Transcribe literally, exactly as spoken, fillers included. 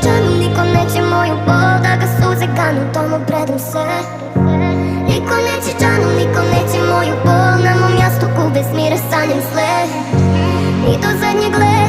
Чано никой не чу моя бол, да, късо зега, но то му предам се. Никой не чу, чано никой не чу моя бол, на моё място къубез мира саним сле. Нито задни гле,